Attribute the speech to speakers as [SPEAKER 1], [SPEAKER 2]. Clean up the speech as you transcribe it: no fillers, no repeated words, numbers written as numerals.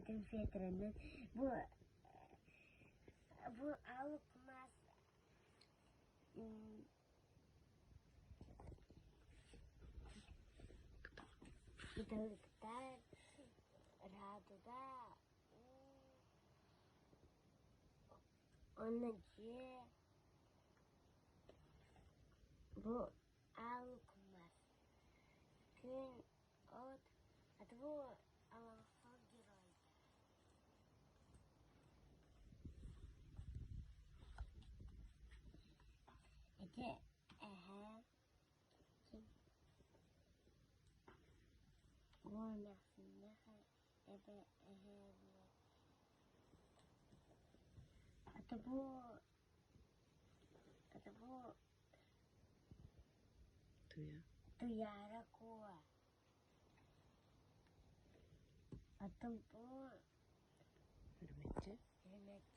[SPEAKER 1] Оҥорбутум фетрынан. Бу бу алып мас кыталыктар, радуга, уонна дьиэ. Бу аалык мас. Күн от бу олоҥхо геройдара. Ити эһээ уол эмээхсиннээх эбэ эһээ Это бу это бу Туйаара Куо. Оттон бу Үрүмэччи.